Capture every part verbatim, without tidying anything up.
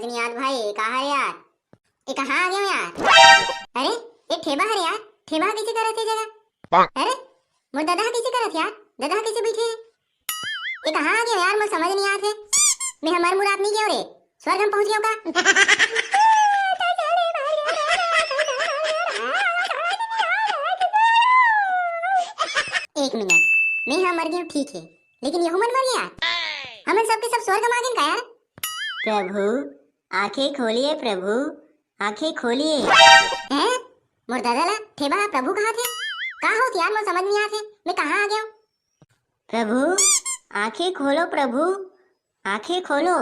नहीं यार भाई, कहाँ रे यार? ये कहाँ आ गया यार? अरे, ये ठेबा हरे यार, ठेबा कइसे करत हे जगह? अरे, मोर ददा कइसे करत यार? ददा कइसे बैठे हे? ये कहाँ आ गया यार? मोर समझ नहीं आत हे। मैं हमर मुराद नहीं गयो रे, स्वर्ग हम पहुँच गयो का? एक मिनट, मैं हमर गयो ठीक है, लेकिन यहू मन मर गया? हमन सबके सब स्वर्ग में आ गए का यार? प्रभु, आंखें खोलिए प्रभु, आंखें खोलिए। हैं? मोर ददा ला ठेबा हा प्रभु कहा थे? का होत यार, मोर समझ नहीं आत हे, मैं कहाँ आ गया हूँ? प्रभु, आंखें खोलो प्रभु, आंखें खोलो।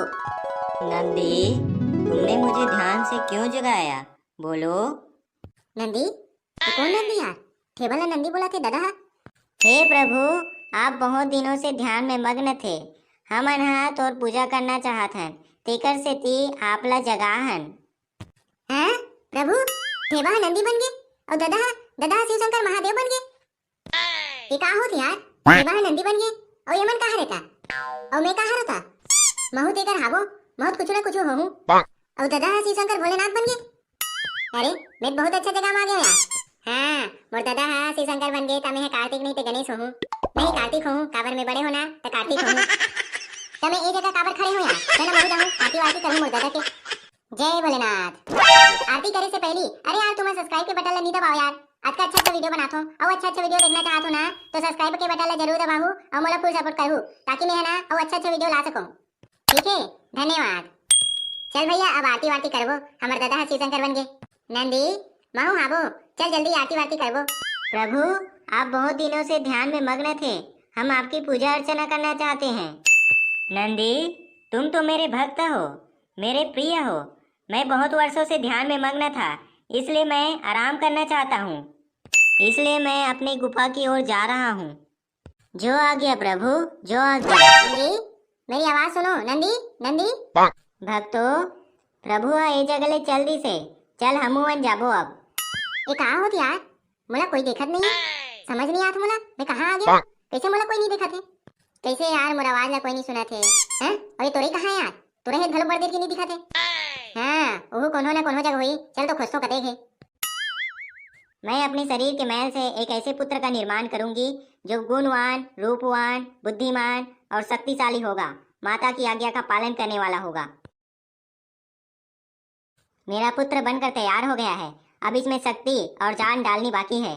नंदी, तुमने मुझे ध्यान से क्यों जगाया? बोलो। नंदी, ये कौन नंदी यार? ठेबा ला नंदी बोला थे ददा हा। हे प्रभु, आप बहुत दिनों से ध्यान में मग्न थे। हमन हा तोर पूजा करना चाहत हन, तेकर सेती आप ला जगा हन। हैं? प्रभु, ठेबा हा नंदी बन गे, अउ ददा हा, ददा हा शिव शंकर महादेव बन गे। ये का होत यार? ठेबा हा नंदी बन गे, अउ ये मन का हरे का? अउ मैं का हरो ता? महू तेकर हाबो, महू त कुछु ना कुछु होहूँ। अउ ददा हा शिव शंकर भोलेनाथ बन गे। अरे, मैं बहुत अच्छा जगह में आ गया यार। हाँ, मोर ददा हा शिव शंकर बन गे, त मैं हा कार्तिक नहीं ते गणेश होहूँ। नहीं, कार्तिक होहूँ, काबर मैं बड़े होना, त कार्तिक होहूँ। त मैं ए जगह काबर खड़े हूँ यार? चलो, मैं जाहूँ, आरती वारती करूँ मोर ददा के। जय भोलेनाथ। आरती करे से पहली, अरे यार, तुमन subscribe के बटन ला नहीं दबाओ यार। आज का अच्छा अच्छा वीडियो बनाथो, अउ अच्छा अच्छा वीडियो देखना चाहत हो ना, तो subscribe के बटन ला जरूर दबाहू, अउ मोला full support करहू, ताकि मैं है ना, अउ अच्छा अच्छा वीडियो ला सकूँ। ठीक है, धन्यवाद। चल भैया, अब आरती वारती करबो, हमर ददा हा शिव शंकर बन गे। नंदी, महू हाबो, चल जल्दी आरती वारती करबो। प्रभु, आप बहुत दिनों से ध्यान में मग्न थे, हम आपकी पूजा अर्चना करना चाहते हैं। नंदी, तुम तो मेरे भक्त हो, मेरे प्रिय हो। मैं बहुत वर्षों से ध्यान में मग्न था, इसलिए मैं आराम करना चाहता हूँ, इसलिए मैं अपनी गुफा की ओर जा रहा हूँ। जो आज्ञा प्रभु, जो आज्ञा। नंदी, मेरी आवाज सुनो, नंदी, नंदी। भक्तो, प्रभु हा ए जगह ले चल दिस हे, चल हमू मन जाबो अब। ये का होत यार? मोला कोई देखत नहीं है, समझ नहीं आत मोला, मैं कहाँ आ गया? कैसे मोला कोई नहीं देखत है? कैसे यार, मोर आवाज ला कोई नहीं सुनत है? हैं? अउ ये तोरई कहाँ है यार? तोरई हे घलो बड़ देर के नहीं दिखत है। हाँ, ओहू कोनो ना कोनो जगह होही, चल तो खोजतो कते हे। मैं अपने शरीर के मैल से एक ऐसे पुत्र का निर्माण करूंगी जो गुणवान, रूपवान, बुद्धिमान और शक्तिशाली होगा, माता की आज्ञा का पालन करने वाला होगा। मेरा पुत्र बनकर तैयार हो गया है, अब इसमें शक्ति और जान डालनी बाकी है।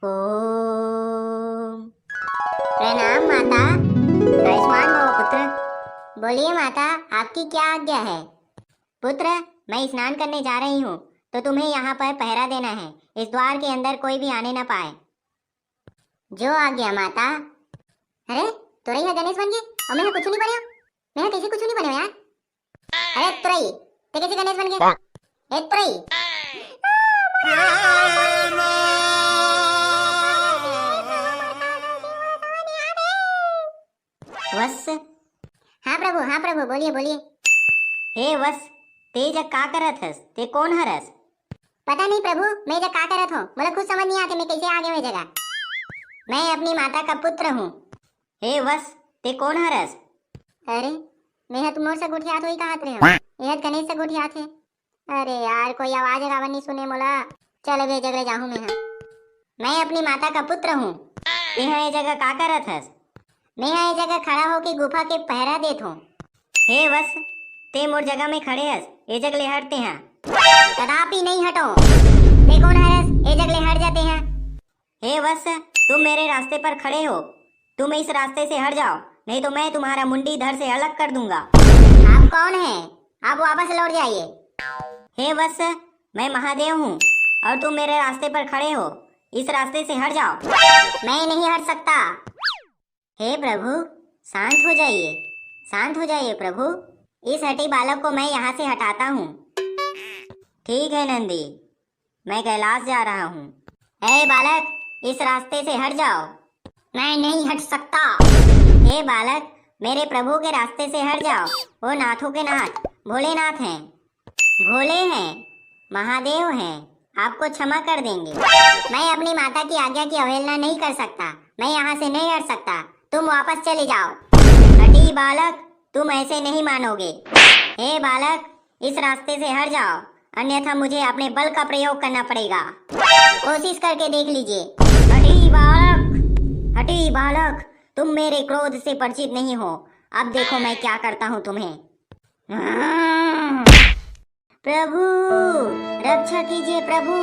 ओम। प्रणाम माता। आयुष्मान भव पुत्र। बोलिए माता, आपकी क्या आज्ञा है? पुत्र, मैं स्नान करने जा रही हूँ, तो तुम्हें यहाँ पर पहरा देना है, इस द्वार के अंदर कोई भी आने ना पाए। जो आज्ञा माता। अरे, तोरई हा गणेश बन गे, अउ मैं हा कुछु नहीं बने हूँ। मैं हा कैसे कुछु नहीं बने हूँ यार? अरे तोरई, ते कैसे गणेश बन गे? ए तोरई। वत्स। हाँ प्रभु, हाँ प्रभु, बोलिए, बोलिए। हे वत्स, ते जग का करत हस? ते कोन हरस? पता नहीं प्रभु, मैं जग का करत हूँ, मोला खुद समझ नहीं आते मैं कैसे आ गया हूँ ये जगह। मैं अपनी माता का पुत्र हूँ। हे वत्स, ते कोन हरस? अरे, मैं हा तो मोर से गोठियात होही कहत रहे हूँ। ये हा गणेश से गोठियात हे। अरे यार, कोई आवाज काबर नहीं सुने मोला। चल, अब ये जगह ले जाहूँ मैं हा। मैं अपनी माता का पुत्र हूँ। तेहा ये जगह का करत हस? मैं हा ये जगह खड़ा होके गुफा के पहरा देत हूँ। हे वत्स, ते मोर जगह में खड़े हस, ये जगह ले हट तेहा। कदापि नहीं हटो। ते कोन हरस, ये जगह ले हट जा तेहा। हे वत्स, तुम मेरे रास्ते पर खड़े हो, तुम इस रास्ते से हट जाओ, नहीं तो मैं तुम्हारा मुंडी धड़ से अलग कर दूंगा। आप कौन हैं? आप वापस लौट जाइए। हे वत्स, मैं महादेव हूँ और तुम मेरे रास्ते पर खड़े हो, इस रास्ते से हट जाओ। मैं नहीं हट सकता। हे प्रभु, शांत हो जाइए, शांत हो जाइए प्रभु। इस हठी बालक को मैं यहाँ से हटाता हूँ। ठीक है नंदी, मैं कैलाश जा रहा हूँ। ए बालक, इस रास्ते से हट जाओ। मैं नहीं हट सकता। हे बालक, मेरे प्रभु के रास्ते से हट जाओ। वो नाथों के नाथ भोलेनाथ हैं। भोले हैं, महादेव हैं, आपको क्षमा कर देंगे। मैं अपनी माता की आज्ञा की अवहेलना नहीं कर सकता। मैं यहाँ से नहीं हट सकता। तुम वापस चले जाओ। हठी बालक, तुम ऐसे नहीं मानोगे। हे बालक, इस रास्ते से हट जाओ, अन्यथा मुझे अपने बल का प्रयोग करना पड़ेगा। कोशिश करके देख लीजिए। हटी बालक, हटी बालक, तुम मेरे क्रोध से परिचित नहीं हो। अब देखो मैं क्या करता हूँ तुम्हें। प्रभु, रक्षा कीजिए प्रभु,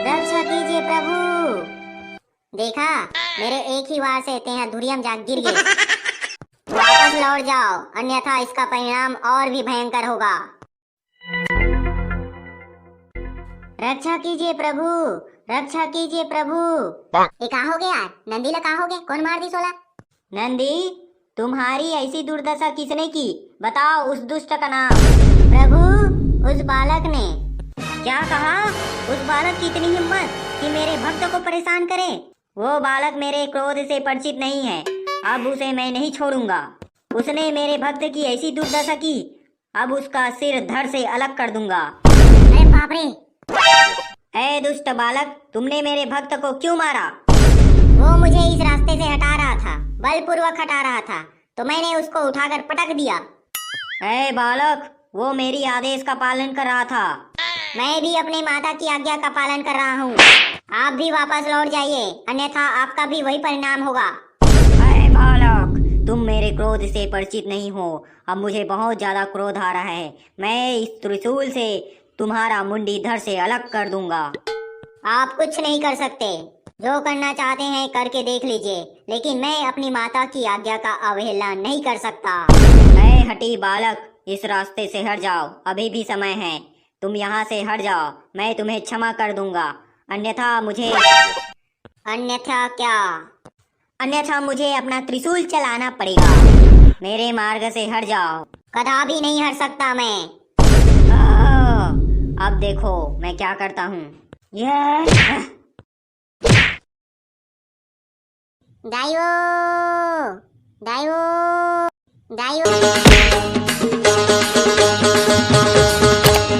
रक्षा कीजिए प्रभु। देखा, मेरे एक ही वार से तेहा धुरियम जा गिर गए। वापस लौट जाओ, अन्यथा इसका परिणाम और भी भयंकर होगा। रक्षा कीजिए प्रभु, रक्षा कीजिए प्रभु। ये का हो गया? नंदी ला का हो गया? कौन मार दी सोला? नंदी, तुम्हारी ऐसी दुर्दशा किसने की? बताओ उस दुष्ट का नाम। प्रभु, उस बालक ने। क्या कहा? उस बालक की इतनी हिम्मत कि मेरे भक्त को परेशान करे? वो बालक मेरे क्रोध से परिचित नहीं है, अब उसे मैं नहीं छोड़ूंगा। उसने मेरे भक्त की ऐसी दुर्दशा की, अब उसका सिर धड़ से अलग कर दूंगा। अरे बाप रे! ए दुष्ट बालक, तुमने मेरे भक्त को क्यों मारा? वो मुझे इस रास्ते से हटा रहा था, बलपूर्वक हटा रहा था, तो मैंने उसको उठाकर पटक दिया। ए बालक, वो मेरी आदेश का पालन कर रहा था। मैं भी अपने माता की आज्ञा का पालन कर रहा हूँ। आप भी वापस लौट जाइए, अन्यथा आपका भी वही परिणाम होगा। अरे बालक, तुम मेरे क्रोध से परिचित नहीं हो। अब मुझे बहुत ज्यादा क्रोध आ रहा है। मैं इस त्रिशूल से तुम्हारा मुंडी धड़ से अलग कर दूंगा। आप कुछ नहीं कर सकते। जो करना चाहते हैं करके देख लीजिए, लेकिन मैं अपनी माता की आज्ञा का अवहेलना नहीं कर सकता। ए हठी बालक, इस रास्ते से हट जाओ, अभी भी समय है। तुम यहाँ से हट जाओ, मैं तुम्हें क्षमा कर दूंगा, अन्यथा मुझे अन्यथा क्या? अन्यथा मुझे अपना त्रिशूल चलाना पड़ेगा। मेरे मार्ग से हट जाओ। कदापि नहीं हट सकता मैं। आह, अब देखो मैं क्या करता हूँ। यह दाइयो, दाइयो, दाइयो।